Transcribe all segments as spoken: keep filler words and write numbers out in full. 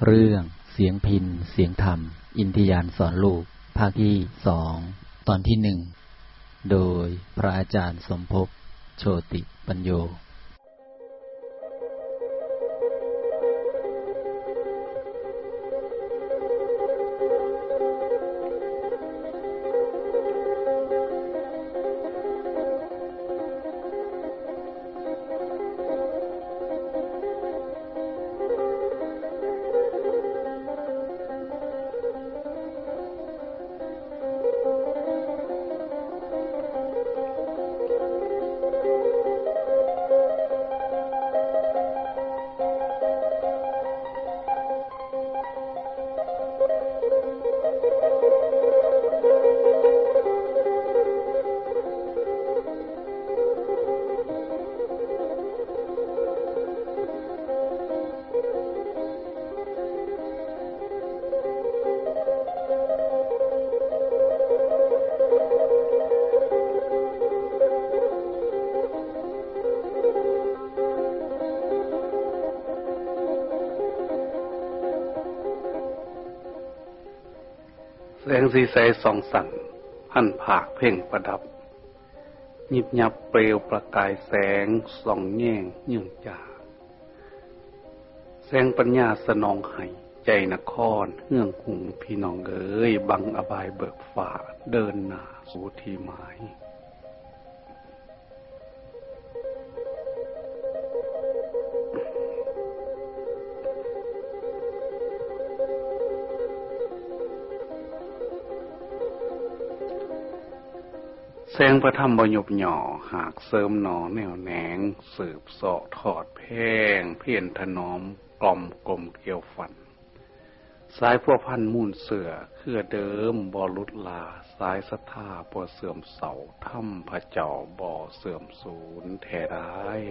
เรื่องเสียงพิณ เสียงธรรม อินทยานสอนลูก ภาคที่สอง ตอนที่หนึ่ง โดยพระอาจารย์สมภพ โชติปัญโญ แสงสีใสส่องสัน พันผากเพ่งประดับ ยิบยับเปลวประกายแสงส่องแยงเยื่องจา แสงปัญญาสนองให้ใจนครเฮืองหุง พี่น้องเอ๋ย บังอบายเบิกฟ้า เดินหน้าสู่ที่หมาย แสงพระธรรมบ่ยุบหย่อ หากเสริมหน่อแนวแหนง สืบเสาะทอดแพร่ง เพียรถนอมกล่อมกลมเกลียวฝัน สายพัวพันมูลเสื้อเครือเดิมบ่หลุดลา สายศรัทธาบ่เสื่อมเทรา ธรรมพระเจ้าบ่เสื่อมสูญแท้ดาย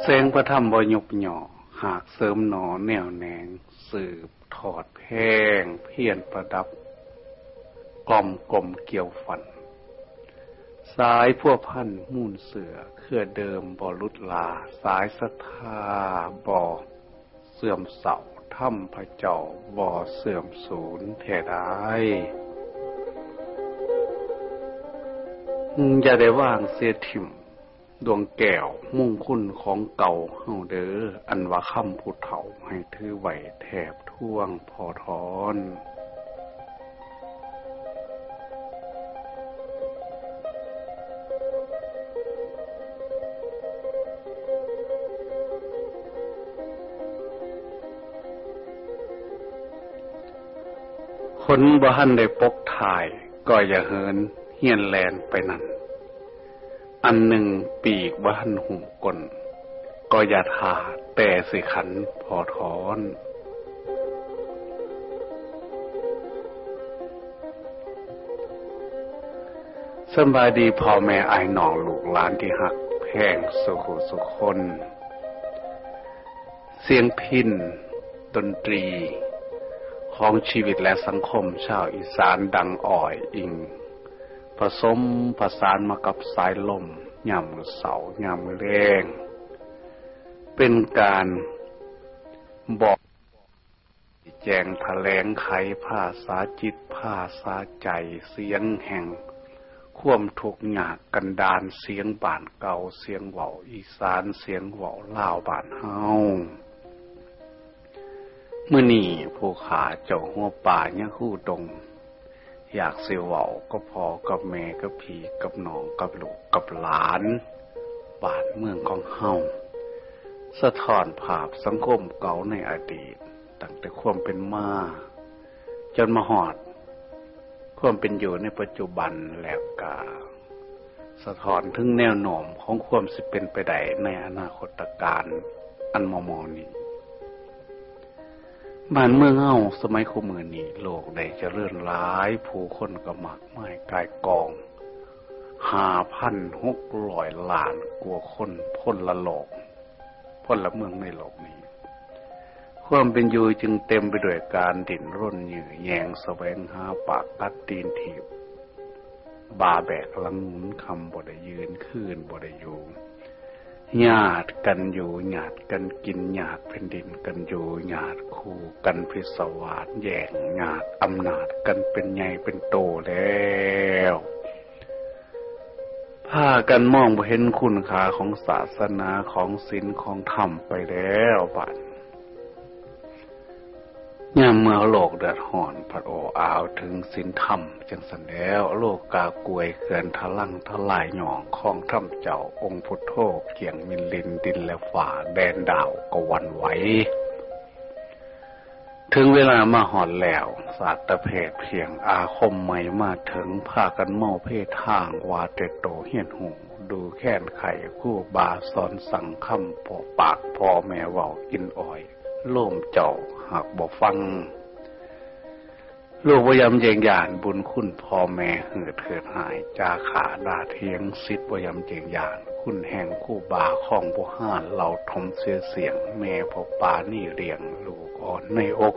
แสงพระธรรมบ่ยุบหย่อ หากเสริมหน่อแนวแหนง สืบทอดแพร่ง เพียรประดับ กล่อมกลมเกลียวฝัน สายพัวพันมูลเสื้อเครือเดิมบ่หลุดลา สายศรัทธาบ่เสื่อมเทรา ธรรมพระเจ้าบ่เสื่อมสูญแท้ดาย อย่าได้วางเสียถิ่ม ดวงแก้วมงคลของเก่าเฮาเด้อ อันว่าคำผู้เฒ่าให้ถือไว้แทบท่วงพอทอน คนบ่ทันได้ปกท้าย ก็อย่าเหินเฮียนแล่นไปนั่น อันหนึ่งปีกบ่ทันหุ้มก้น ก็อย่าท่าแต่สิขันพอทอน สำบายดีพ่อแม่อ้ายน้องลูกหลานที่ฮักแพงสู่ผู้สู่คน เสียงพิณ ดนตรีของชีวิตและสังคมชาวอีสานดังอ้อยอิง ผสมผสานมากับสายลม ยามมื้อเช้า ยามมื้อแลง เป็นการบอก แจงแถลงไขภาษาจิตภาษาใจ เสียงแห่งความทุกข์ยากกันดาร เสียงบ้านเก่า เสียงเว้าอีสาน เสียงเว้าลาวบ้านเฮา มื้อนี้ผู้ข้าเจ้าหัวป่ายังฮูดง อยากสิเว้ากับพ่อกับแม่กับพี่กับน้องกับลูกกับหลาน บ้านเมืองของเฮา สะท้อนภาพสังคมเก่าในอดีต ตั้งแต่ความเป็นมา จนมาฮอดความเป็นอยู่ในปัจจุบัน แล้วก็สะท้อนถึงแนวโน้มของความสิเป็นไปได้ในอนาคตกาลอันมอมอนี้ บ้านเมืองเฮาสมัยคุมื้อนี้ โลกได้เจริญหลาย ผู้คนก็มากมายก่ายกอง ห้าพันหกร้อยล้านกว่าคนพลโลก พลเมืองในโลกนี้ ความเป็นอยู่จึงเต็มไปด้วยการดิ้นรนยื้อแย่งแสวงหา ปากกัดตีนถีบ บ่าแบกหลังหมุน ค่ำบ่ได้ยืน คืนบ่ได้อยู่ ญาติกันอยู่ ญาติกันกิน ญาติแผ่นดินกันอยู่ ญาติคู่กันพิศวาสแย่ง ญาติอำนาจกันเป็นใหญ่เป็นโตแล้ว พากันมองบ่เห็นคุณค่าของศาสนา ของศีลของธรรมไปแล้วบัด ยามเมื่อโลกเดือดร้อน พัดโอ้อาวถึงศีลธรรมจั่งซั้นแล้ว โลกกากวยเขื่อนทะลักทลาย ย่อคองธรรมเจ้าองค์พุทโธ เกี้ยงมินลิน ดินและฟ้าแดนดาวก็หวั่นไหว ถึงเวลามาฮอดแล้ว ศาสตร์เพศเพียงอาคมใหม่มาถึง พากันเมาเพทาง ว่าแต่โตเฮียนฮู้ ดูแค้นไข้ครูบาสอนสั่งคำ ปากพ่อแม่เว้าอินอ่อย โลมเจ้าหากบ่ฟัง ลูกบ่ยำเยียงยาน บุญคุณพ่อแม่หืดเถิดหาย จาขาด่าเถียง ศิษย์บ่ยำเยียงยาน คุณแห่งครูบาของผู้ห้าน เล่าถมเสียเสียง แม่พ่อปานี่เลี้ยงลูกอ่อนในอก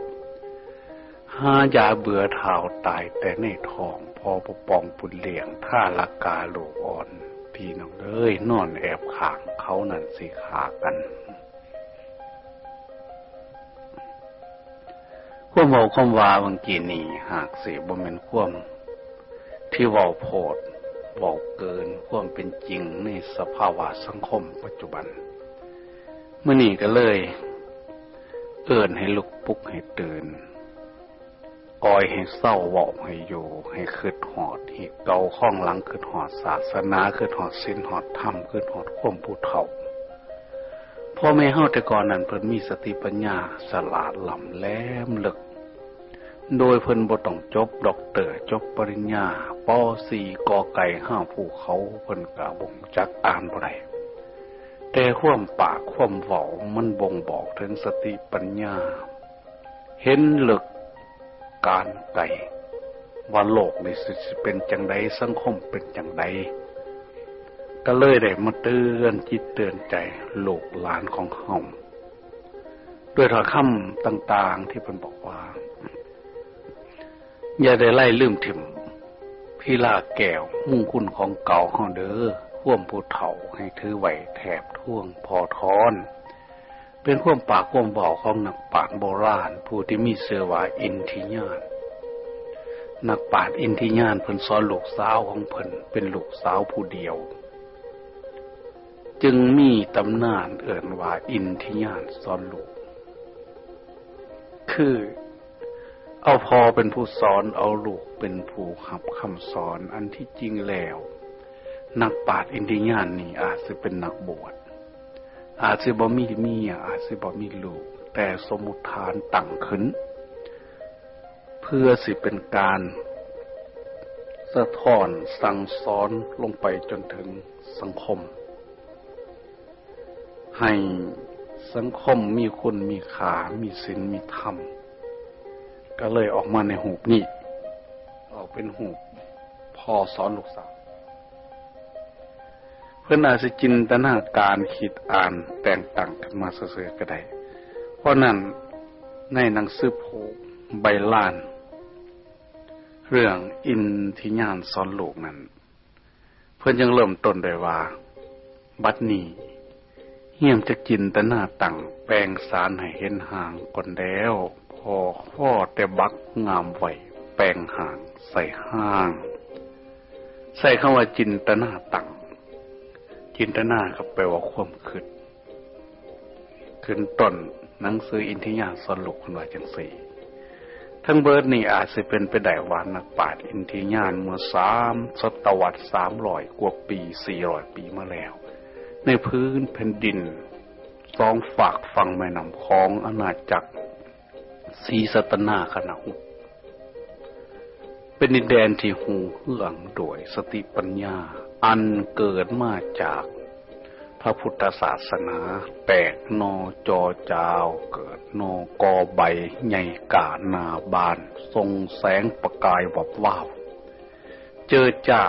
หายาเบื่อเฒ่าตายแต่ในท้อง พ่อบ่ปองปุนเลี้ยง ท่าละกาลูกอ่อน พี่น้องเอ้ย นอนแอบข้างเขานั่นสิฆ่ากัน ความเว้าความว่าเมื่อกี้นี้ หากสิบ่แม่นความที่เว้าโพด เว้าเกินความเป็นจริงในสภาวะสังคมปัจจุบัน มื้อนี้ก็เลยเอิ้นให้ลุกปลุกให้ตื่น อ่อยให้เซา เว้าให้อยู่ ให้คิดฮอดฮีตเก่าคองหลัง คิดฮอดศาสนา คิดฮอดศีลฮอดธรรม คิดฮอดความผู้เฒ่า พ่อแม่เฮาแต่ก่อนนั้นเพิ่นมีสติปัญญาฉลาดล้ำแหลมลึก โดยเพิ่นบ่ต้องจบด็อกเตอร์ จบปริญญา ป.สี่ ก.ไก่ ห้าภูเขา เพิ่นก็บ่รู้จักอ่านบ่ได้ แต่ความปากความเว้ามันบ่งบอกถึงสติปัญญา เห็นลึกการไกล ว่าโลกนี้สิ สิเป็นจั่งใด สังคมเป็นจั่งใด ก็เลยได้มาเตือนจิตเตือนใจลูกหลานของเฮา ด้วยถ้อยคำต่างๆ ที่เพิ่นบอกว่า อย่าได้ไล่ลืมถิ่มพีลาแก้วมงคุณของเก่าเฮาเด้อ ความผู้เฒ่าให้ถือไว้แทบท่วงพอทอน เป็นความปากความเว้าของนักปราชญ์โบราณ ผู้ที่มีชื่อว่าอินทิยาต นักปราชญ์อินทิยาตเพิ่นสอนลูกสาวของเพิ่น เป็นลูกสาวผู้เดียว จึงมีตำนานเอิ้นว่าอินทิยาตสอนลูก คือเอาพ่อเป็นผู้สอน เอาลูกเป็นผู้รับคำสอน อันที่จริงแล้ว นักปราชญ์อินทิยาตนี่อาจสิเป็นนักบวช อาจสิบ่มีเมีย อาจสิบ่มีลูก แต่สมมุติฐานตั้งขึ้น เพื่อสิเป็นการสะท้อนสั่งสอนลงไปจนถึงสังคม ให้สังคมมีคุณมีค่า มีศีลมีธรรม ก็เลยออกมาในรูปนี้ ออกเป็นรูปพ่อสอนลูกสาว เพิ่นอาจสิจินตนาการคิดอ่านแต่งตั้งขึ้นมาซื่อๆก็ได้ เพราะนั้นในหนังสือโพใบลาน เรื่องอินทิยาตสอนลูกนั้น เพิ่นยังเริ่มต้นได้ว่า บัดนี้เฮียมจะจินตนาตั้งแปลงสารให้เห็นห่างก่อนแล้ว พอ พอแต่บักงามไว้แปลงห่างใส่ห่าง ใส่คำว่าจินตนาตั้ง จินตนาก็แปลว่าความคิด ขึ้นต้นหนังสืออินทิยาตสอนลูกเพิ่นว่าจั่งซี้ ทั้งเบิดนี้อาจสิเป็นไปได้ว่านักปราชญ์อินทิยาตเมื่อสามศตวรรษ สามร้อยกว่าปี สี่ร้อยปีมาแล้ว ในพื้นแผ่นดินสองฟากฝั่งแม่น้ำของอาณาจักรศรีสัตนาคณาอุด เป็นดินแดนที่ฮู่เฮืองโดยสติปัญญา อันเกิดมาจากพ พระพุทธศาสนาแตกหน่อจอจาว เกิดหน่อกอใบใหญ่ก้าหน้าบาน ส่งแสงประกายวับวาว เจิดจ้า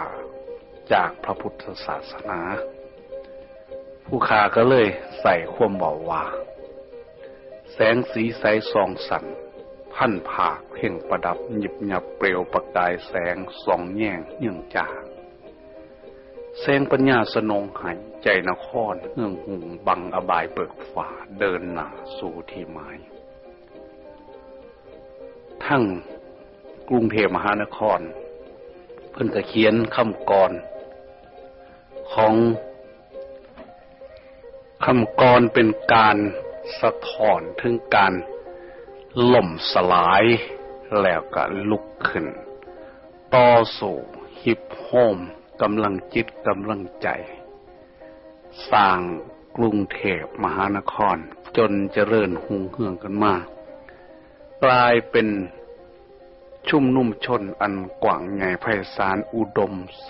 จากพระพุทธศาสนา ผู้ข้าก็เลยใส่ความเว้าว่า แสงสีใสส่องสัน พันผากเพ่งประดับ หยิบหยับเปลวประกายแสง ส่องแยงเยื่องจ้า แสงปัญญาสนองให้ ใจนครเฮืองหุง บังอบายเบิกฟ้า เดินหน้าสู่ที่หมาย ทั้งกรุงเทพมหานคร เพิ่นก็เขียนคำกลอน ของคำกลอนเป็นการสะท้อนถึงการล่มสลาย แล้วก็ลุกขึ้น ต่อสู้ ฮิบโฮม กำลังจิตกำลังใจ สร้างกรุงเทพมหานคร จนเจริญรุ่งเฮืองขึ้นมา กลายเป็นชุมนุมชนอันกว้างใหญ่ไพศาล อุดมส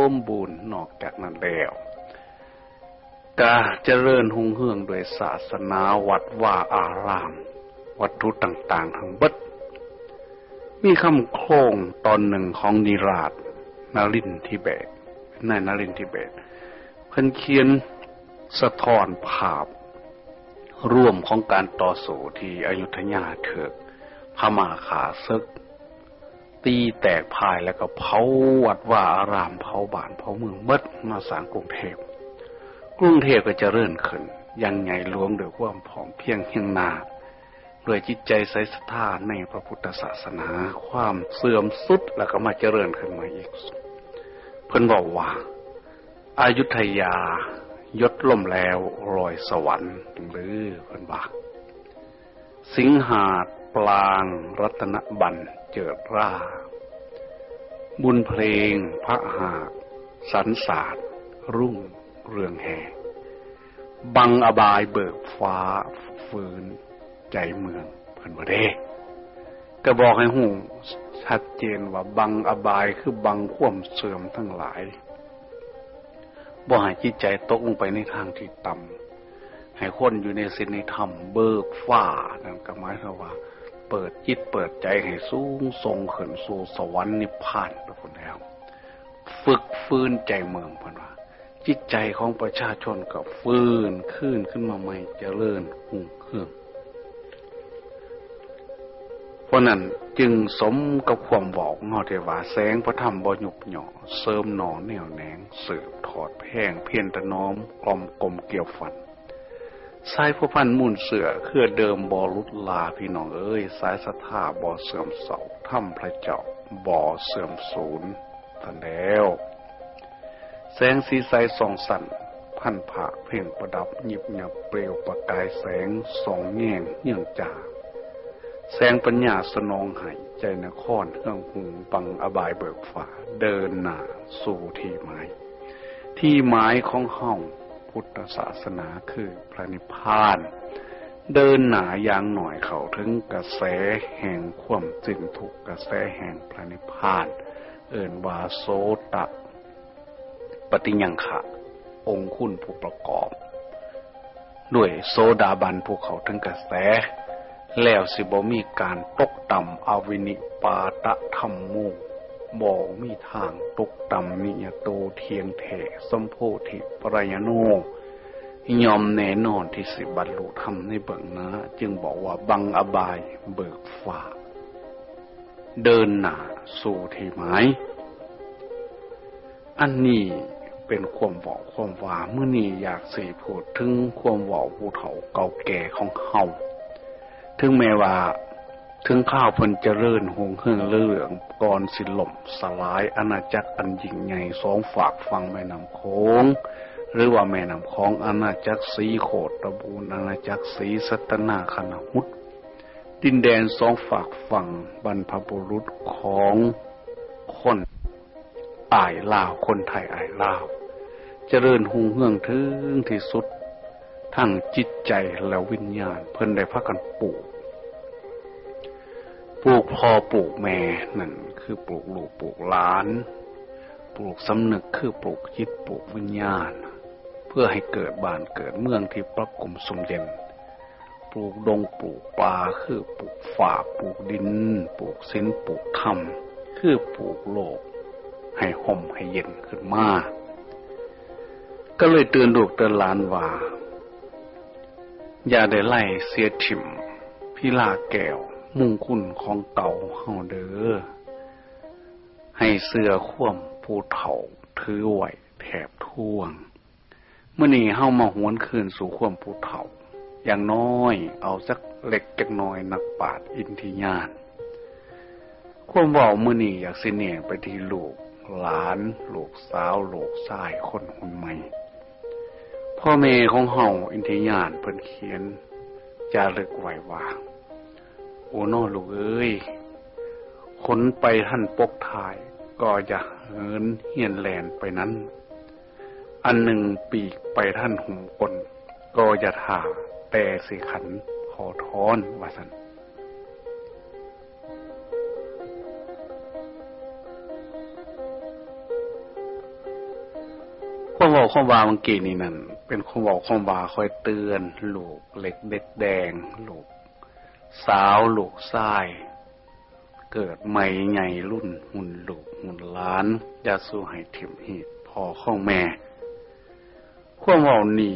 มบูรณ์ นอกจากนั้นแล้ว ก็เจริญรุ่งเฮืองด้วยศาสนา วัดวาอาราม วัตถุต่างๆ ทั้งเบิด มีคำโครงตอนหนึ่งของนิราศนรินทร์ทิเบต นายนรินทร์ทิเบต เพิ่นเขียนสะท้อนภาพรวมของการต่อสู้ที่อยุธยา ถูกพม่าฆ่าเซิก ตีแตกพ่าย แล้วก็เผาวัดวาอาราม เผาบ้านเผาเมืองเบิด มาสร้างกรุงเทพ กรุงเทพก็เจริญขึ้นอย่างใหญ่หลวง ด้วยความพร้อมเพรียงเฮียงนา ด้วยจิตใจใสศรัทธาในพระพุทธศาสนา ความเสื่อมสุดแล้วก็มาเจริญขึ้นมาอีก เพิ่นบอกว่า อยุธยาหยดล่มแล้ว รอยสวรรค์หรือ เพิ่นว่า สิงหาดปลาง รัตนบัณฑ์เจิดร่า บุญเพลง พระหาก สันสาด รุ่งเรืองแห่ บังอบายเบิกฟ้า ฟื้นใจเมือง เพิ่นว่าเด้ ก็บอกให้ฮู้ชัดเจนว่า บังอบายคือบังความเสื่อมทั้งหลาย บ่ให้จิตใจตกลงไปในทางที่ต่ำ ให้คนอยู่ในศีลในธรรม เบิกฟ้า นั่นก็หมายความว่า เปิดจิตเปิดใจให้สูงส่งขึ้นสู่สวรรค์นิพพานไปพุ้นแล้ว ฝึกฟื้นใจเมือง เพิ่นว่า จิตใจของประชาชนก็ฟื้นคืนขึ้นมาใหม่ เจริญรุ่งเรือง เพราะนั้นจึงสมกับความเว้าของเฮาที่ว่า แสงพระธรรมบ่ยุบหย่อ เสริมหน่อแนวแหนง สืบทอดแพร่งเพียรถนอม กล่อมกลมเกลียวฝัน สายผัวพันมูลเชื้อ เครือเดิมบ่หลุดลา พี่น้องเอ๋ย สายศรัทธาบ่เสื่อมเทรา ธรรมพระเจ้าบ่เสื่อมสูญ ท่านแล้ว แสงสีใสส่องสัน พันผากเพ่งประดับ หยิบหยับเปลวประกายแสง ส่องแยงเยื่องจ้า แสงปัญญาสนองให้ ใจนครเฮืองหุง บังอบายเบิกฟ้า เดินหน้าสู่ที่หมาย ที่หมายของเฮาพุทธศาสนาคือพระนิพพาน เดินหน้าอย่างน้อยเข้าถึงกระแสแห่งความสิ้นทุกข์ กระแสแห่งพระนิพพาน เอิ้นว่าโสตะปัตติยังคะ องค์คุณผู้ประกอบ ด้วยโสดาบันผู้เข้าถึงกระแส แล้วสิบ่มีการตกต่ำ อวินิปาตะธัมโม บ่มีทางตกต่ำ นิยโตเที่ยงแท้ สัมโพธิปรายโน ย่อมแน่นอนที่สิบรรลุธรรมในเบื้องหน้า จึงบอกว่าบังอบายเบิกฟ้า เดินหน้าสู่ที่หมาย อันนี้เป็นความเว้าความว่า มื้อนี้อยากสิพูดถึงความเว้าผู้เฒ่าเก่าแก่ของเฮา ถึงแม้ว่าถึงคราวเพิ่นเจริญรุ่งเรืองเรือง ก่อนสิล่มสลายอาณาจักรอันยิ่งใหญ่สองฟากฝั่งแม่น้ำโขง หรือว่าแม่น้ำของอาณาจักรศรีโคตบูล อาณาจักรศรีสัตนาคณาหุต ดินแดนสองฟากฝั่งบรรพบุรุษของคนอ้ายลาว คนไทยอ้ายลาว เจริญรุ่งเรืองถึงที่สุด ทั้งจิตใจและวิญญาณ เพิ่นได้พากันปลูก ปลูกพ่อปลูกแม่ นั่นคือปลูกลูกปลูกหลาน ปลูกสำนึกคือปลูกจิตปลูกวิญญาณ เพื่อให้เกิดบ้านเกิดเมืองที่ปรับกลุ่มซุ่มเย็น ปลูกดงปลูกป่า คือปลูกฟ้าปลูกดิน ปลูกศีลปลูกธรรม คือปลูกโลกให้ฮ่มให้เย็นขึ้นมา ก็เลยเตือนลูกเตือนหลานว่า อย่าได้ไล่เสียถิ่มพิลาแก้วมงคุณของเก่าเฮาเด้อ ให้เชื่อความผู้เฒ่าถือไว้แถบท่วง มื้อนี้เฮามาหวนคืนสู่ความผู้เฒ่า อย่างน้อยเอาจักเล็กจักน้อยนักปราชญ์อินทิยาน ความเว้ามื้อนี้อยากสิเน้นไปที่ลูกหลาน ลูกสาว ลูกชายคนรุ่นใหม่ พ่อแม่ของเฮาอินทิยานเพิ่นเขียนจารึกไว้ว่า โอ้น้อลูกเอ้ย คนไปทันปกถ่าย ก็อย่าเหินเฮียนแล่นไปนั้น อันหนึ่งปีกไปทันหุมก้น ก็อย่าถ่าแต่สิขันขอท้อนว่าซั่น ความเว้าความว่าเมื่อกี้นี้นั่น เป็นความเว้าความว่าคอยเตือนลูกเล็กเด็กแดง ลูกสาวลูกชาย เกิดใหม่ใหญ่รุ่นรุ่นลูกรุ่นหลาน อย่าสู่ให้ถิ่มหีบพ่อของแม่ ความเว้านี้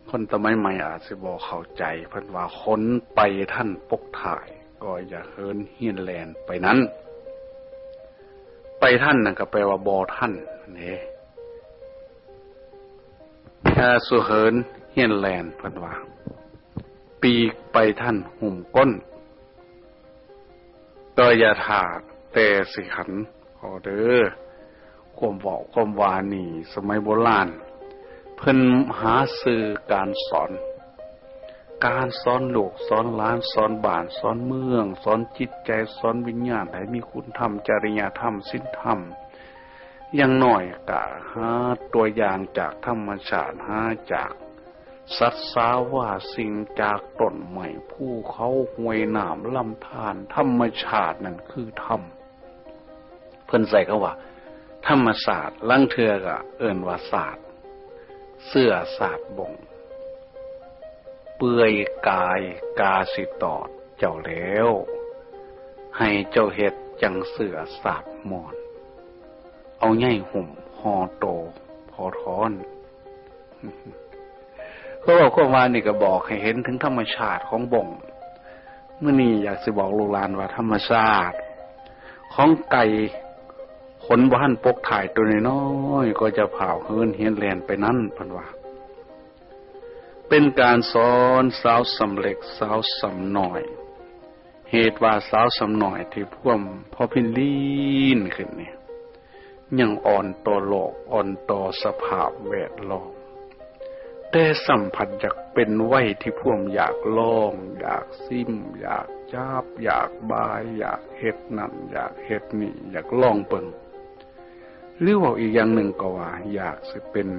คนสมัยใหม่อาจสิบ่เข้าใจ เพิ่นว่าคนไปทันปกถ่าย ก็อย่าเหินเฮียนแล่นไปนั้น ไปทันนั่นก็แปลว่าบ่ทันเด้ อย่าสู่เหินเฮียนแล่น เพิ่นว่า ปีกไปทันหุมก้น ก็อย่าถ่าแต่สิขันขอเด้อ ความเว้าความว่านี่สมัยโบราณ เพิ่นหาสื่อการสอน การสอนลูกสอนหลาน สอนบ้านสอนเมือง สอนจิตใจ สอนวิญญาณ ให้มีคุณธรรม จริยธรรม ศีลธรรม อย่างน้อยก็หาตัวอย่างจากธรรมชาติ หาจากสัตว์สาว่าสิ่ง จากต้นไม้ภูเขาห้วยน้ำลำธาร ธรรมชาตินั่นคือธรรม เพิ่นใช้คำว่าธรรมชาติ ลางเทื่อก็เอิ้นว่าชาติ เสื้อชาติบ่ง เปื่อยกายกาสิตอดเจ้าแล้ว ให้เจ้าเฮ็ดจั่งเสื้อชาติม่อน เอาใยหุ้มห่อโตพอท้อน ความเว้าความว่านี่ก็บอกให้เห็นถึงธรรมชาติของบ่ง มื้อนี้อยากสิบอกลูกหลานว่าธรรมชาติของไก่ขนบ่ทันปกถ่ายตัวน้อยๆ ก็จะผ่าวเหินเฮียนแล่นไปนั้น เพิ่นว่า เป็นการสอนสาวส่ำเล็กสาวส่ำน้อย เหตุว่าสาวส่ำน้อยที่พ่วมพ่อพินลีนขึ้นนี่ ยังอ่อนต่อโลก อ่อนต่อสภาพแวดล้อม แต่ส่ำผัดอยากเป็นวัยที่พ่วมอยากลอง อยากซิม อยากจับ อยากบาย อยากเฮ็ดนั่น อยากเฮ็ดนี่ อยากลองเบิ่ง หรือเว้าอีกอย่างหนึ่งก็ว่าอยากสิเป็น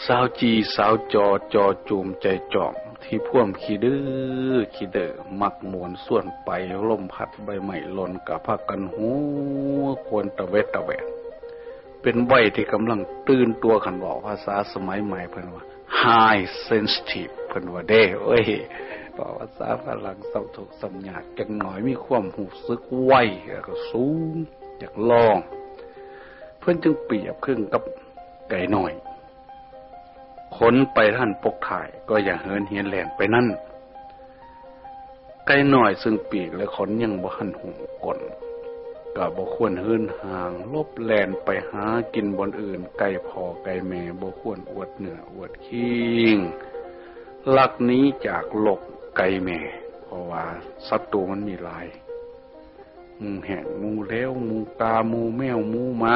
สาวจีสาวจอ จอจูมใจจอม ที่พ่วมขี้ดื้อขี้เด้อ มักม่วนส่วนไป ลมพัดใบไม้หล่นกะพากันหัวควนตะเวดตะแวด เป็นวัยที่กำลังตื่นตัว คันเว้าภาษาสมัยใหม่เพิ่นว่า high sensitive เพิ่นว่าเด้ เอ้ย เว้าภาษาฝรั่งส่ำทุกข์ส่ำยากจักหน่อย มีความรู้สึกไว แล้วก็สูง อยากลอง เพิ่นจึงเปรียบคือกับไก่น้อย ขนไปทันปกถ่าย ก็อย่าเหินเฮียนแล่นไปนั้น ไก่น้อยซึ่งปีกและขนยังบ่ทันหุ้มก้น ก็บ่ควรเหินห่าง หลบแล่นไปหากินบ่อนอื่น ไกลพ่อไกลแม่ บ่ควรอวดเหนืออวดคิง ลักหนีจากโลกไก่แม่ เพราะว่าศัตรูมันมีหลาย หมู่แห้ง หมู่เหลว หมู่กา หมู่แมว หมู่หมา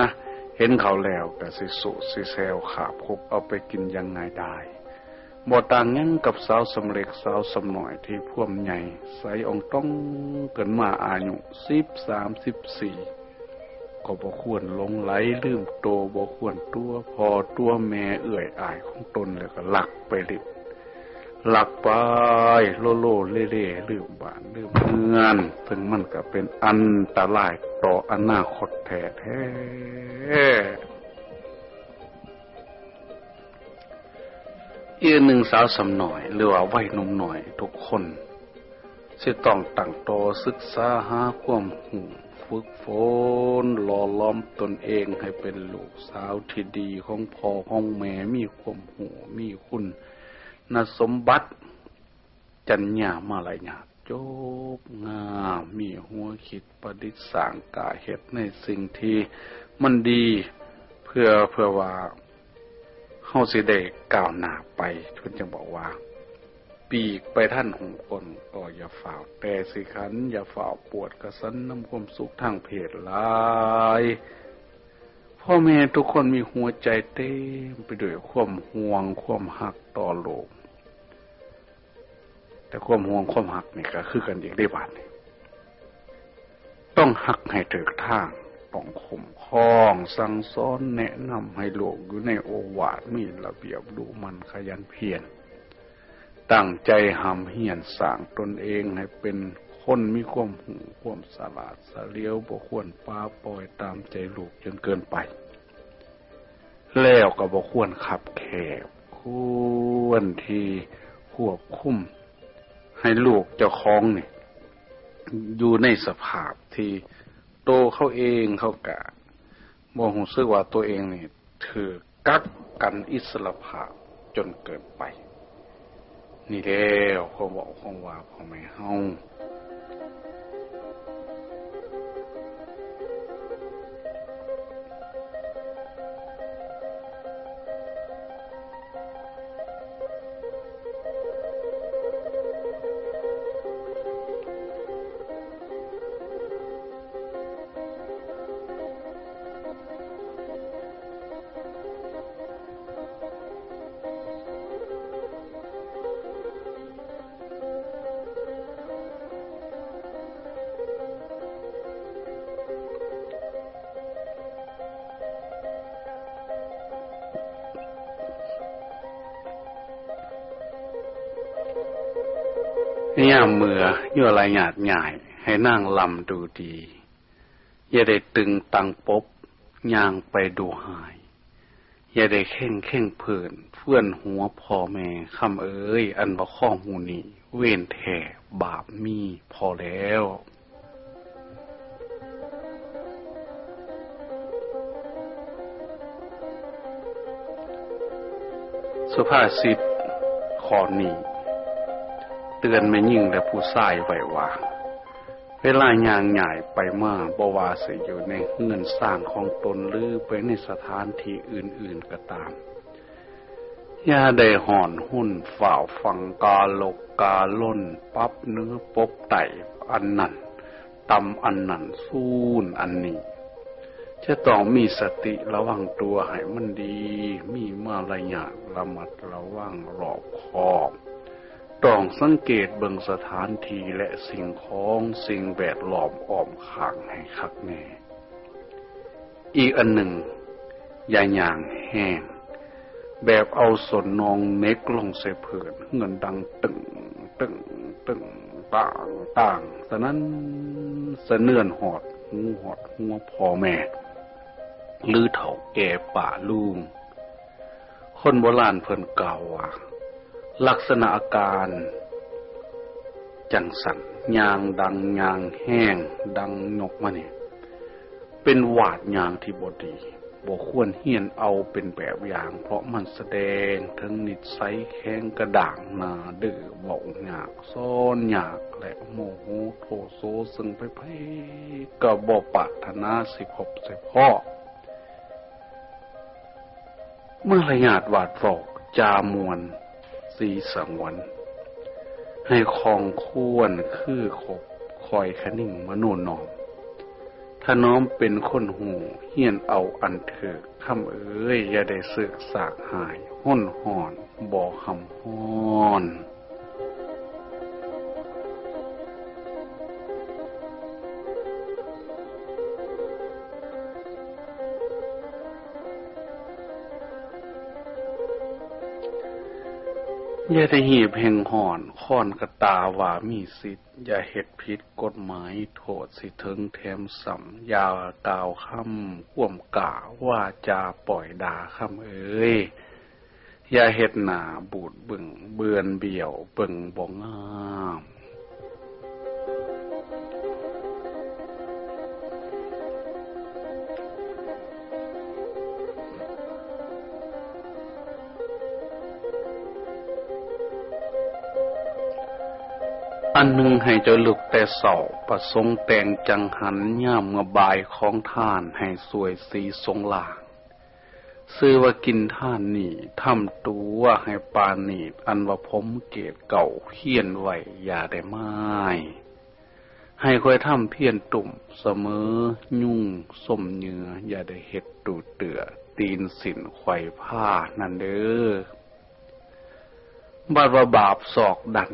เห็นเขาแล้วก็สิสุสิแซวขาบคบเอาไปกินอย่างง่ายดาย บ่ต่างหยังกับสาวส่ำเล็กสาวส่ำน้อยที่พ่วมใหญ่ใสอ่องต้องเกินมาอายุสิบสาม สิบสี่ ก็บ่ควรหลงไหลลืมโต บ่ควรตั๋วพ่อตั๋วแม่เอื้อยอ้ายของตนแล้วก็ลักไปเล่น ลักไปโลโลเลเลลืมบ้านลืมเฮือน ซึ่งมันก็เป็นอันตรายต่ออนาคตแท้ๆ อีกหนึ่งสาวสำน้อยหรือว่าวัยหนุ่มน้อยทุกคน สิต้องตั้งโตศึกษาหาความรู้ ฝึกฝนหล่อหลอมตนเองให้เป็นลูกสาวที่ดีของพ่อของแม่ มีความรู้ มีคุณสมบัติ จรรยามารยาทจบงาม มีหัวคิดประดิษฐ์สร้างกล้าเฮ็ดในสิ่งที่มันดี เพื่อ เพื่อว่าเฮาสิได้ก้าวหน้าไป เพิ่นจึงบอกว่า ปีกไปทันหูคน ก็อย่าฟ้าวแต่สิขัน อย่าฟ้าวปวดกระสันนำความสุขทางเพศหลาย พ่อแม่ทุกคนมีหัวใจเต็มไปด้วยความห่วง ความฮักต่อลูก แต่ความห่วงความฮักนี่ก็คือกันอีกเด้บาดนี้ ต้องฮักให้ถูกทาง ต้องคุ้มครองสั่งสอนแนะนำให้ลูกอยู่ในโอวาท มีระเบียบดุหมั่นขยันเพียร ตั้งใจร่ำเรียนสร้างตนเองให้เป็นคนมีความรู้ความฉลาดเฉลียว บ่ควรปล่อยปล่อยตามใจลูกจนเกินไป แล้วก็บ่ควรคับแคบ ควรที่ควบคุมให้ลูกเจ้าของนี่ อยู่ในสภาพที่โตเขาเองเขากะบ่รู้สึกว่าตัวเองนี่ถูกกักกันอิสรภาพจนเกินไป นี่แล้วความเว้าความว่าพ่อแม่เฮา ยามเมื่อ อย่าละหยาดหยาย ให้นั่งลำดูดี อย่าได้ตึงตังปบ ย่างไปดูหาย อย่าได้เข่งเข่งเผิน เฟื่อนหัวพ่อแม่ คำเอ๋ย อันบ่คองหูนี้ เวรแท้บาปมีพอแล้ว สุภาษิตข้อนี้ เตือนแม่หญิงและผู้ชายไว้ว่า เวลาย่างย้ายไปมา บ่ว่าสิอยู่ในเฮือนซานของตน หรือไปในสถานที่อื่นๆ ก็ตาม อย่าได้ฮ้อนฮนฟ้าวฟั่งกาลกกาล่น ปรับเหนือปบใต้อันนั้น ต่ำอันนั้น สูนอันนี้ จะต้องมีสติระวังตัวให้มันดี มีมารยาทระมัดระวังรอบคอบ ต้องสังเกตเบิ่งสถานที่และสิ่งของสิ่งแวดล้อมอ้อมข้างให้คักแน่ อีกอันหนึ่ง อย่าย่างแฮง แบบเอาส้นน่องเหน็บลงใส่พื้น เฮือนดังตึ้งตึ้งตึ้ง ต่างต่าง สนั่นสะเทือนฮอดหูฮอดหัวพ่อแม่ หรือเฒ่าแก่ป้าลุง คนโบราณเพิ่นกล่าวว่า ลักษณะอาการจั่งซั้น ย่างดังย่างแฮง ดังยกมานี่ เป็นวาดย่างที่บ่ดี บ่ควรเฮียนเอาเป็นแบบอย่าง เพราะมันแสดงถึงนิสัยแข็งกระด้าง หน้าดื้อ เว้ายาก สอนยาก และโมโหโทโส ซึ่งไผๆ ก็บ่ปรารถนาสิพบสิพ้อ มารยาทวาดเว้า จาม่วน สีสงวน ให้คล่องควรคือคบ คอยคะนิงมโนน้อม ถนอมเป็นคนฮู้ เฮียนเอาอันถูก คำเอ๋ย อย่าได้เสิกสากหาย ฮ้นฮ้อน บ่ห่ำฮ้อน อย่าได้หีบแห่งฮ้อน ค้อนกระตาว่ามีสิทธิ์ อย่าเฮ็ดผิดกฎหมาย โทษสิถึงแถมซ้ำ อย่ากล่าวคำความกล้า วาจาปล่อยด่า คำเอ๋ย อย่าเฮ็ดหน้าบูดบึ้งเบือนเบี้ยวเบิ่งบ่งาม อันหนึ่งให้เจ้าลุกแต่เช้า ประสงค์แต่งจังหัน ยามเมื่อบ่ายของทานให้สวยสีสงล่าง ชื่อว่ากินทานนี้ ทำตัวให้ปราณีต อันว่าผมเกศเก่าเพียรไว้อย่าได้มาย ให้ค่อยทำเพียรตุ่มเสมอ ยุงส้มเหยื่ออย่าได้เฮ็ดตูเตื้อ ตีนสิ้นไขว่พานั่นเด้อ บัดว่าบาปซอกดั้น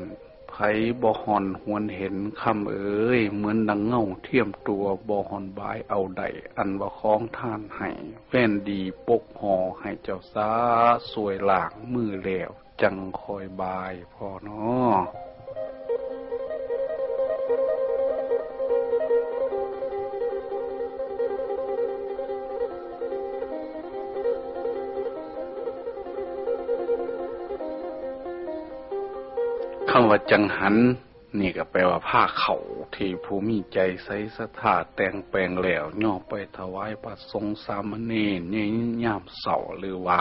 ไผบ่ห่อนหวนเห็น คำเอ๋ย เหมือนดังเงาเทียมตัว บ่ห่อนบายเอาได้ อันว่าของทานให้ แฟนดีปกห่อให้เจ้าสา ช่วยล้างมือแล้ว จั่งค่อยบายพอน้อ คำว่าจังหัน นี่ก็แปลว่าผ้าเข้าที่ผู้มีใจใสศรัทธาแต่งแปลงแล้ว ย่อไปถวายพระสงฆ์สามเณรในยามเช้า หรือว่า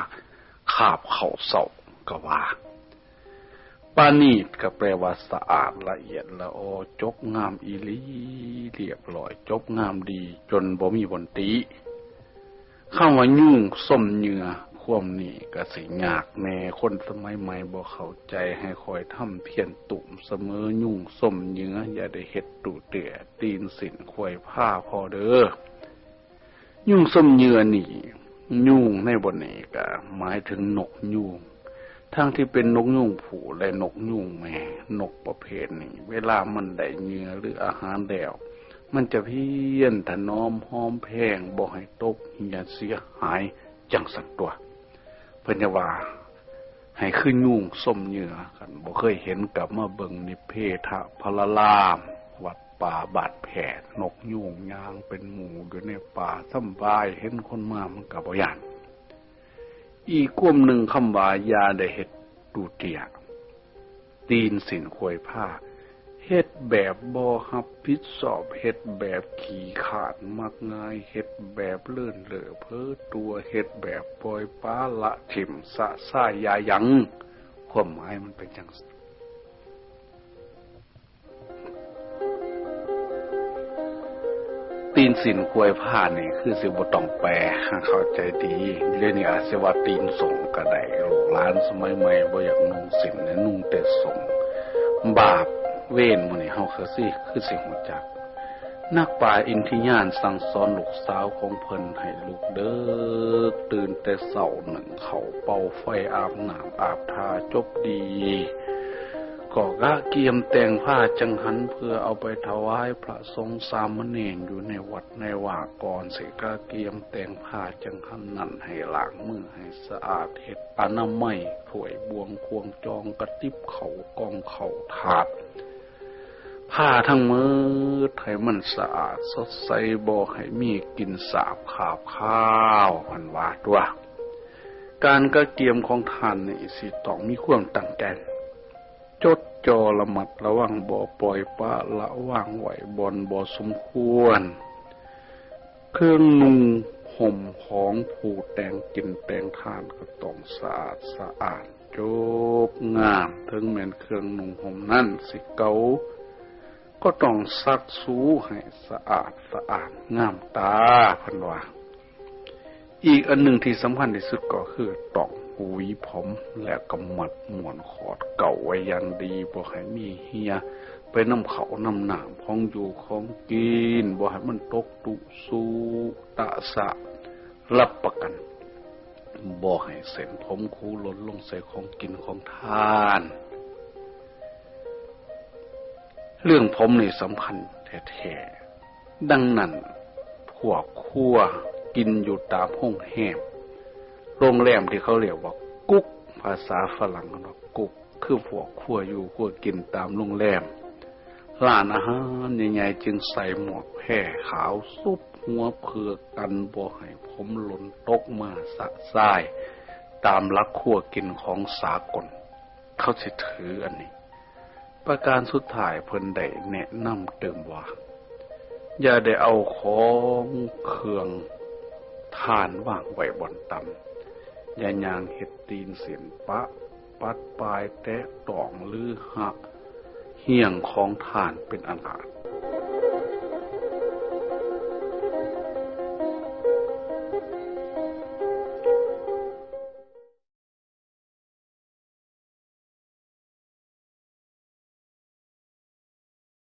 คาบเข้าเช้าก็ว่า ปราณีตก็แปลว่าสะอาดละเอียดละออ จบงามอีหลี เรียบร้อย จบงามดี จนบ่มีบ่อนติ คำว่ายุงส้มเหยื่อ ความนี้ก็สิยากแน่ คนสมัยใหม่บ่เข้าใจ ให้คอยทำเพียรตุ่มเสมอ ยุงส้มเหยื่ออย่าได้เฮ็ดตูเตื้อ ตีนสิ้นไขว่พาพอเด้อ ยุงส้มเหยื่อนี่ ยุงในบ่อนนี้ก็หมายถึงนกยูง ทั้งที่เป็นนกยูงผู้และนกยูงแม่ นกประเภทนี้ เวลามันได้เหยื่อหรืออาหารแล้ว มันจะเพียรถนอมหอมแพง บ่ให้ตกเหี่ยเสียหาย จั่งซั้นตั่ว เพิ่นจะว่า ให้คือยุงส้มเหยื่อ คันบ่เคยเห็นก็มาเบิ่งนิเพทะพลาราม วัดป่าบ้านแพทย์ นกยูงย่างเป็นหมู่อยู่ในป่า สำบาย เห็นคนมามันก็บ่ย้าน อีกความหนึ่ง คำว่าอย่าได้เฮ็ดตูเตี้ย ตีนสิ้นไขว่พา เฮ็ดแบบบ่รับผิดชอบ เฮ็ดแบบขี้คร้านมักง่าย เฮ็ดแบบเลินเล่อเพ้อตัว เฮ็ดแบบปล่อยปละละถิ่มสะซ้ายยาหยัง ความหมายมันเป็นจั่งซี้ ตีนสิ้นไขว่พานี่คือสิบ่ต้องแปล ให้เข้าใจดี เดี๋ยวนี้อาจสิว่าตีนส้มก็ได้ ลูกหลานสมัยใหม่บ่อยากนุ่งสิ้น ให้นุ่งแต่ส้ม บาปเวรหมู่นี้เฮาคือสิ คือสิฮู้จัก นักปราชญ์อินทิยานสั่งสอนลูกสาวของเพิ่นให้ลุกเดิก ตื่นแต่เช้านึ่งข้าวเป่าไฟ อาบน้ำอาบท่าจบดี ก็กะเกียมแต่งผ้าจังหัน เพื่อเอาไปถวายพระสงฆ์สามเณรอยู่ในวัดในวา ก่อนสิกะเกียมแต่งผ้าจังหันนั้น ให้ล้างมือให้สะอาด เฮ็ดอนามัย ถ้วยบ่วงควงจอง กะติบข้าวกล่องข้าวถาด ผ้าทั้งหมดให้มันสะอาดสดใส บ่ให้มีกลิ่นสาบคาบคาว เพิ่นว่าตั่ว การกะเกียมของทานนี่สิต้องมีความตั้งใจ จดจ่อระมัดระวัง บ่ปล่อยปละละวางไว้บ่อนบ่สมควร เครื่องนุ่งห่มของผู้แต่งกินแต่งทานก็ต้องสะอาดสะอาดจบงาม ถึงแม่นเครื่องนุ่งห่มนั้นสิเก่า ก็ต้องซักสูให้สะอาดสะอ้านงามตา เพิ่นว่า อีกอันหนึ่งที่สำคัญที่สุดก็คือต้องหวีผม และก็มัดม้วนขอดเกลาไว้อย่างดี บ่ให้มีเหี่ยไปนำข้าวนำน้ำ ของอยู่ของกิน บ่ให้มันตกตุ๊สุตะสะ รับประกัน บ่ให้เส้นผมขูหล่นลงใส่ของกินของทาน เรื่องผมนี่สำคัญแท้ๆ ดังนั้น พวกครัวกินอยู่ตามโฮงแฮม โรงแรมที่เขาเรียกว่ากุ๊ก ภาษาฝรั่งเรียกว่ากุ๊ก คือพวกครัวอยู่ครัวกินตามโรงแรม ร้านอาหารใหญ่ๆ จึงใส่หมวกแพรขาวซุบหัวเพื่อกันบ่ให้ผมหล่นตกมาสะซ้าย ตามหลักครัวกินของสากล เขาสิถืออันนี้ ประการสุดท้ายเพิ่นได้แนะนำเติมว่า อย่าได้เอาของเครื่องทานวางไว้บ่อนต่ำ อย่าย่างเฮ็ดตีนเส้นปะ ปัดปายแตะต้องหรือหะเหี่ยงของทานเป็นอันขาด